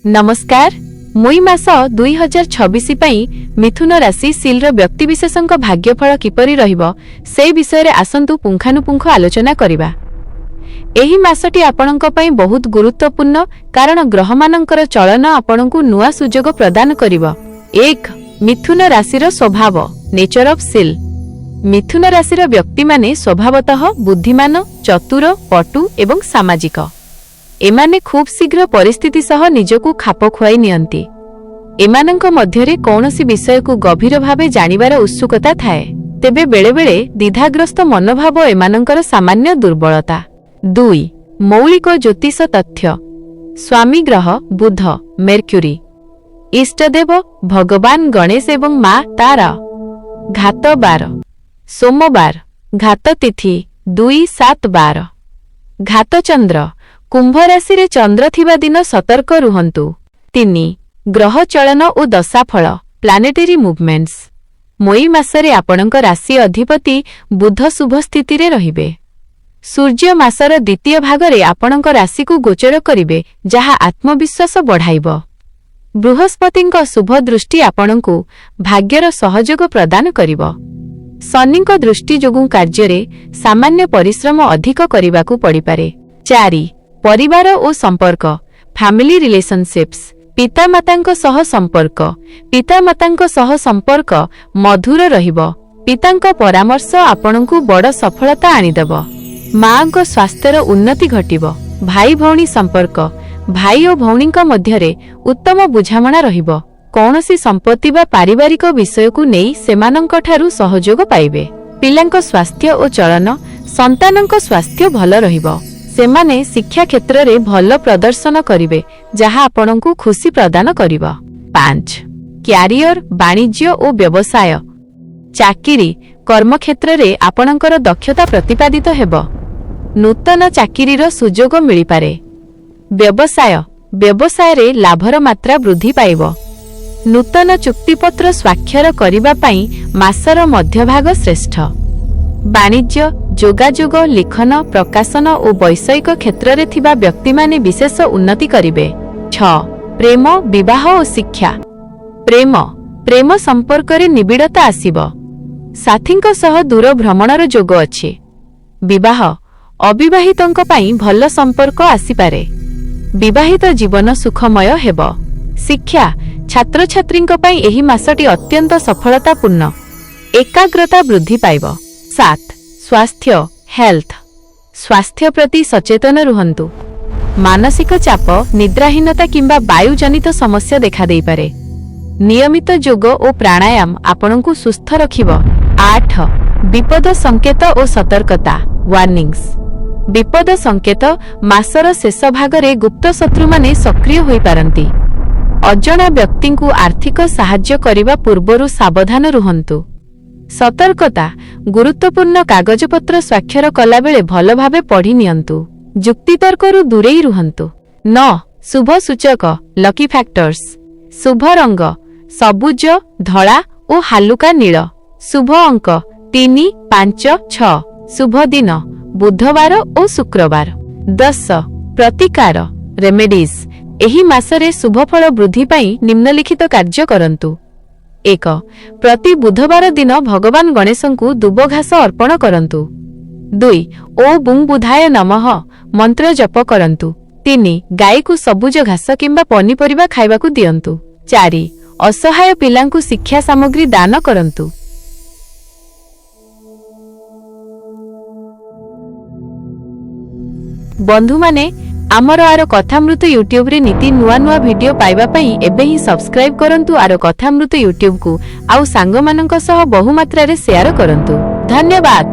ନମସ୍କାର। ମଇ ମାସ 2026 ପାଇଁ ମିଥୁନ ରାଶି ସିଲ୍ର ବ୍ୟକ୍ତିବିଶେଷଙ୍କ ଭାଗ୍ୟଫଳ କିପରି ରହିବ, ସେ ବିଷୟରେ ଆସନ୍ତୁ ପୁଙ୍ଖାନୁପୁଙ୍ଖ ଆଲୋଚନା କରିବା। ଏହି ମାସଟି ଆପଣଙ୍କ ପାଇଁ ବହୁତ ଗୁରୁତ୍ୱପୂର୍ଣ୍ଣ, କାରଣ ଗ୍ରହମାନଙ୍କର ଚଳନ ଆପଣଙ୍କୁ ନୂଆ ସୁଯୋଗ ପ୍ରଦାନ କରିବ। 1। ମିଥୁନ ରାଶିର ସ୍ୱଭାବ, ନେଚର ଅଫ୍ ସିଲ୍। ମିଥୁନ ରାଶିର ବ୍ୟକ୍ତିମାନେ ସ୍ୱଭାବତଃ ବୁଦ୍ଧିମାନ, ଚତୁର, ପଟୁ ଏବଂ ସାମାଜିକ। ଏମାନେ ଖୁବ୍ ଶୀଘ୍ର ପରିସ୍ଥିତି ସହ ନିଜକୁ ଖାପ ଖୁଆଇ ନିଅନ୍ତି। ଏମାନଙ୍କ ମଧ୍ୟରେ କୌଣସି ବିଷୟକୁ ଗଭୀର ଭାବେ ଜାଣିବାର ଉତ୍ସୁକତା ଥାଏ। ତେବେ ବେଳେବେଳେ ଦ୍ୱିଧାଗ୍ରସ୍ତ ମନୋଭାବ ଏମାନଙ୍କର ସାମାନ୍ୟ ଦୁର୍ବଳତା। 2। ମୌଳିକ ଜ୍ୟୋତିଷ ତଥ୍ୟ। ସ୍ୱାମୀ ଗ୍ରହ ବୁଧ, ମେର୍କ୍ୟୁରୀ। ଇଷ୍ଟଦେବ ଭଗବାନ ଗଣେଶ ଏବଂ ମା ତାରା। ଘାତ ବାର ସୋମବାର। ଘାତ ତିଥି 2/7/12। ଘାତ ଚନ୍ଦ୍ର। କୁମ୍ଭ ରାଶିରେ ଚନ୍ଦ୍ର ଥିବା ଦିନ ସତର୍କ ରୁହନ୍ତୁ। 3। ଗ୍ରହ ଚଳନ ଓ ଦଶାଫଳ, ପ୍ଲାନେଟେରୀ ମୁଭମେଣ୍ଟସ୍। ମଇ ମାସରେ ଆପଣଙ୍କ ରାଶି ଅଧିପତି ବୁଧ ଶୁଭ ସ୍ଥିତିରେ ରହିବେ। ସୂର୍ଯ୍ୟ ମାସର ଦ୍ୱିତୀୟ ଭାଗରେ ଆପଣଙ୍କ ରାଶିକୁ ଗୋଚର କରିବେ, ଯାହା ଆତ୍ମବିଶ୍ୱାସ ବଢ଼ାଇବ। ବୃହସ୍ପତିଙ୍କ ଶୁଭ ଦୃଷ୍ଟି ଆପଣଙ୍କୁ ଭାଗ୍ୟର ସହଯୋଗ ପ୍ରଦାନ କରିବ। ଶନିଙ୍କ ଦୃଷ୍ଟି ଯୋଗୁଁ କାର୍ଯ୍ୟରେ ସାମାନ୍ୟ ପରିଶ୍ରମ ଅଧିକ କରିବାକୁ ପଡ଼ିପାରେ। 4। ପରିବାର ଓ ସମ୍ପର୍କ, ଫ୍ୟାମିଲି ରିଲେସନସିପ୍ସ। ପିତାମାତାଙ୍କ ସହ ସମ୍ପର୍କ। ପିତାମାତାଙ୍କ ସହ ସମ୍ପର୍କ ମଧୁର ରହିବ। ପିତାଙ୍କ ପରାମର୍ଶ ଆପଣଙ୍କୁ ବଡ଼ ସଫଳତା ଆଣିଦେବ। ମାଙ୍କ ସ୍ୱାସ୍ଥ୍ୟର ଉନ୍ନତି ଘଟିବ। ଭାଇ ଭଉଣୀ ସମ୍ପର୍କ। ଭାଇ ଓ ଭଉଣୀଙ୍କ ମଧ୍ୟରେ ଉତ୍ତମ ବୁଝାମଣା ରହିବ। କୌଣସି ସମ୍ପତ୍ତି ବା ପାରିବାରିକ ବିଷୟକୁ ନେଇ ସେମାନଙ୍କଠାରୁ ସହଯୋଗ ପାଇବେ। ପିଲାଙ୍କ ସ୍ୱାସ୍ଥ୍ୟ ଓ ଚଳନ। ସନ୍ତାନଙ୍କ ସ୍ୱାସ୍ଥ୍ୟ ଭଲ ରହିବ। ସେମାନେ ଶିକ୍ଷା କ୍ଷେତ୍ରରେ ଭଲ ପ୍ରଦର୍ଶନ କରିବେ, ଯାହା ଆପଣଙ୍କୁ ଖୁସି ପ୍ରଦାନ କରିବ। 5। କ୍ୟାରିୟର, ବାଣିଜ୍ୟ ଓ ବ୍ୟବସାୟ। ଚାକିରି, କର୍ମକ୍ଷେତ୍ରରେ ଆପଣଙ୍କର ଦକ୍ଷତା ପ୍ରତିପାଦିତ ହେବ। ନୂତନ ଚାକିରିର ସୁଯୋଗ ମିଳିପାରେ। ବ୍ୟବସାୟ, ବ୍ୟବସାୟରେ ଲାଭର ମାତ୍ରା ବୃଦ୍ଧି ପାଇବ। ନୂତନ ଚୁକ୍ତିପତ୍ର ସ୍ୱାକ୍ଷର କରିବା ପାଇଁ ମାସର ମଧ୍ୟଭାଗ ଶ୍ରେଷ୍ଠ। ବାଣିଜ୍ୟ, ଯୋଗାଯୋଗ, ଲିଖନ, ପ୍ରକାଶନ ଓ ବୈଷୟିକ କ୍ଷେତ୍ରରେ ଥିବା ବ୍ୟକ୍ତିମାନେ ବିଶେଷ ଉନ୍ନତି କରିବେ। 6। ପ୍ରେମ, ବିବାହ ଓ ଶିକ୍ଷା। ପ୍ରେମ, ପ୍ରେମ ସମ୍ପର୍କରେ ନିବିଡ଼ତା ଆସିବ। ସାଥୀଙ୍କ ସହ ଦୂର ଭ୍ରମଣର ଯୋଗ ଅଛି। ବିବାହ, ଅବିବାହିତଙ୍କ ପାଇଁ ଭଲ ସମ୍ପର୍କ ଆସିପାରେ। ବିବାହିତ ଜୀବନ ସୁଖମୟ ହେବ। ଶିକ୍ଷା, ଛାତ୍ରଛାତ୍ରୀଙ୍କ ପାଇଁ ଏହି ମାସଟି ଅତ୍ୟନ୍ତ ସଫଳତାପୂର୍ଣ୍ଣ। ଏକାଗ୍ରତା ବୃଦ୍ଧି ପାଇବ। 7। ସ୍ୱାସ୍ଥ୍ୟ, ହେଲ୍ଥ। ସ୍ୱାସ୍ଥ୍ୟ ପ୍ରତି ସଚେତନ ରୁହନ୍ତୁ। ମାନସିକ ଚାପ, ନିଦ୍ରାହୀନତା କିମ୍ବା ବାୟୁଜନିତ ସମସ୍ୟା ଦେଖାଦେଇପାରେ। ନିୟମିତ ଯୋଗ ଓ ପ୍ରାଣାୟାମ ଆପଣଙ୍କୁ ସୁସ୍ଥ ରଖିବ। 8। ବିପଦ ସଂକେତ ଓ ସତର୍କତା, ୱାର୍ଣ୍ଣିଂସ୍। ବିପଦ ସଂକେତ: ମାସର ଶେଷ ଭାଗରେ ଗୁପ୍ତ ଶତ୍ରୁମାନେ ସକ୍ରିୟ ହୋଇପାରନ୍ତି। ଅଜଣା ବ୍ୟକ୍ତିଙ୍କୁ ଆର୍ଥିକ ସାହାଯ୍ୟ କରିବା ପୂର୍ବରୁ ସାବଧାନ ରୁହନ୍ତୁ। ସତର୍କତା: ଗୁରୁତ୍ୱପୂର୍ଣ୍ଣ କାଗଜପତ୍ର ସ୍ୱାକ୍ଷର କଲାବେଳେ ଭଲ ଭାବେ ପଢ଼ି ନିଅନ୍ତୁ। ଯୁକ୍ତିତର୍କରୁ ଦୂରେଇ ରୁହନ୍ତୁ। 9। ଶୁଭ ସୂଚକ, ଲକି ଫ୍ୟାକ୍ଟର୍ସ। ଶୁଭ ରଙ୍ଗ ସବୁଜ, ଧଳା ଓ ହାଲୁକା ନୀଳ। ଶୁଭ ଅଙ୍କ 3, 5, 6। ଶୁଭ ଦିନ ବୁଧବାର ଓ ଶୁକ୍ରବାର। 10। ପ୍ରତିକାର, ରେମେଡିଜ୍। ଏହି ମାସରେ ଶୁଭଫଳ ବୃଦ୍ଧି ପାଇଁ ନିମ୍ନଲିଖିତ କାର୍ଯ୍ୟ କରନ୍ତୁ। 1। ପ୍ରତି ବୁଧବାର ଦିନ ଭଗବାନ ଗଣେଶଙ୍କୁ ଦୁବଘାସ ଅର୍ପଣ କରନ୍ତୁ। 2। ଓଁ ବୁଂ ବୁଧାୟ ନମଃ ମନ୍ତ୍ର ଜପ କରନ୍ତୁ। 3। ଗାଈକୁ ସବୁଜ ଘାସ କିମ୍ବା ପନିପରିବା ଖାଇବାକୁ ଦିଅନ୍ତୁ। 4। ଅସହାୟ ପିଲାଙ୍କୁ ଶିକ୍ଷା ସାମଗ୍ରୀ ଦାନ କରନ୍ତୁ। ବନ୍ଧୁମାନେ, ଆମର ଆର କଥାମୃତ ୟୁଟ୍ୟୁବରେ ନିତି ନୂଆ ନୂଆ ଭିଡିଓ ପାଇବା ପାଇଁ ଏବେ ହିଁ ସବସ୍କ୍ରାଇବ୍ କରନ୍ତୁ ଆର କଥାମୃତ ୟୁଟ୍ୟୁବକୁ, ଆଉ ସାଙ୍ଗମାନଙ୍କ ସହ ବହୁମାତ୍ରାରେ ସେୟାର କରନ୍ତୁ। ଧନ୍ୟବାଦ।